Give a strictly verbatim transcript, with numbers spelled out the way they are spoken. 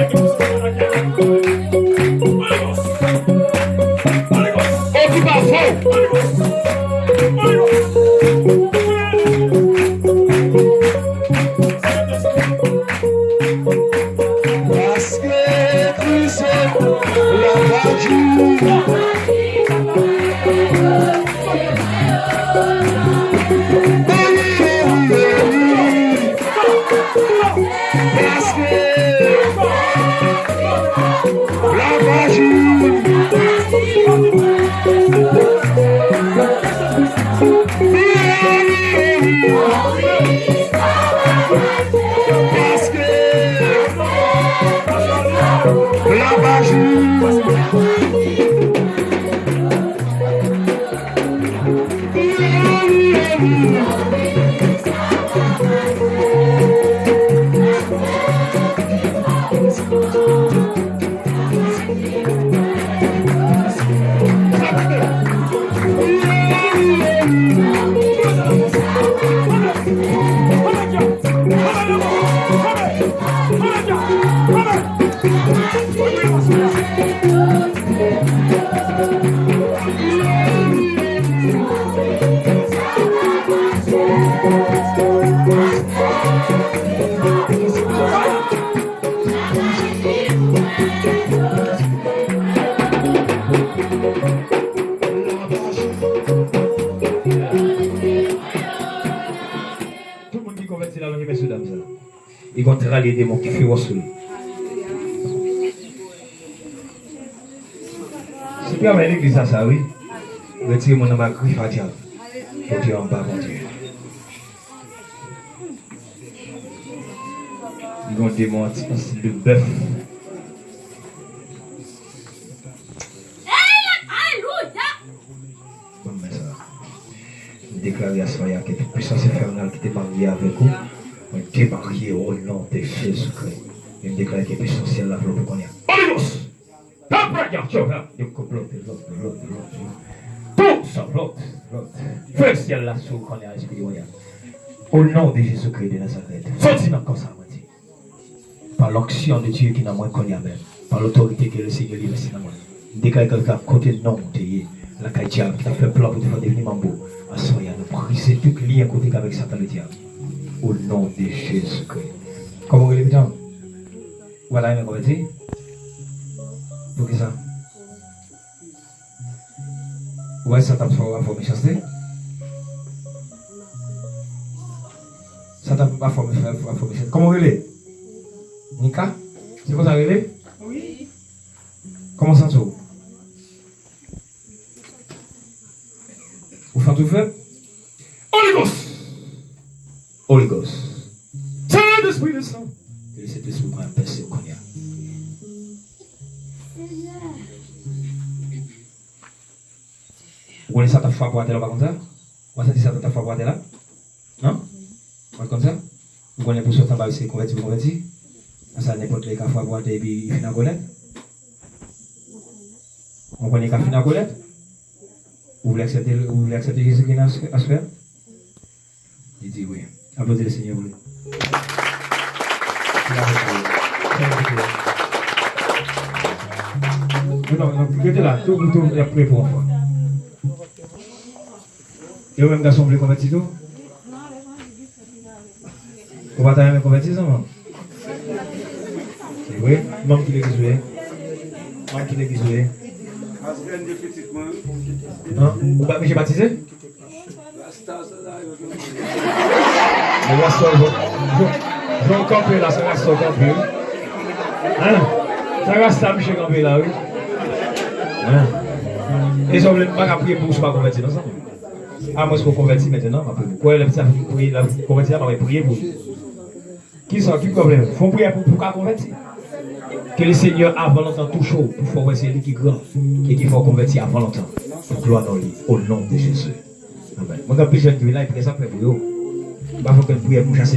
Okipasyon. Paske Kris la pa di. Paske la pa di. Paske la pa di. Tout moun ki konvèti la, leve men sou dam sa. Li gon tralye demon ki fewòs sou li. Se travay legliz la sa, wi. Retire moun anba grif a dyab. Pote yo anba Bondye. Li gon demon an ti an stil de bèf. Alelouya! Bon, men sa. M deklare aswè a ke tout pisans enfènal ki te marye avèk ou, mwen demarye o non de Jezikri. E m deklare ke pisans syèl la vle pou kounye a. Holy Ghost! Tapraya, tchova, yo ko bloke, bloke, bloke, bloke. Tout sa, bloke, bloke. Fè syèl la sou kounye a, espirityèl. O non de Jezikri de Nazarèt. Soti nan kò sa, mwen di. Pa l'onction de Dieu ki nan mwen kounye a menm, pa lotorite ke Lesenyè li vèse nan mwen, m deklare ke kote non w te ye, lakay dyab ki t ap fè plan pou te fè w devni manbo, aswè a nou brize tout lyen kotik avèk Satan ledyab. O non de Jezikri. Kòman w rele pitit? Ou pa ta renmen konvèti? Poukisa? Ou wè sa t ap fè w ap fè w mechanste? Sa t ap ap fè w ap fè w mechanste. Kòman w rele? Nika? Se konsa w rele? Wi. Kòman w santi w? Ou santi w fèb? Holy Ghost! Holy Ghost! Sentespri desann! Ke Sentespri pran pèse w kounye a. Ou konnen sa t ap frape w atè la, ou pa konn sa? Ou pa santi sa t ap frape w atè la? Non? Ou pa konn sa? Ou konnen pou sot anba se konvèti pou konvèti? Konsa nenpòt lè e ka frape w atè epi e fin an kolè? Ou konnen e ka fin an kolè? Ou vle aksepte, ou vle aksepte Jezikri nan aswè, aswè a? Li di wi. Aplodi Lesenyè pou li. Non, non, rete la. Tou, tou, y ap priye pou w ankò. E ou menm gason, w vle konvèti tou? Ou pa ta renmen konvèti, zanmi? Se vre? Manm ki legliz ou ye? Manm ki legliz ou ye? Non? Ou pa oblije batize? Men rasta w, jan, jan, jan w kanpe la, se rasta w kanpe, wi. Hein? Se rasta misye kanpe la, wi. Hein? E sa w vle, m pa ka priye pou ou si w pa konvèti, non, sa? Amwens ke w konvèti mentnan, m ap priye pou ou. Kwè lè pitit la fin priye, la konvèti la, m ap priye pou ou. Kisa, ki pwoblèm? Fè yon priyè pou, pou w ka konvèti. Ke Lesenyè avan lontan touche w, pou fè w wè se li ki gran, e ki fè w konvèti avan lontan. Pou glwa non li, o non de Jezi. Amèn. Mwen gen anpil jèn ki vin la, e priyè sa prè pou yo. M pa fè okenn priyè pou chase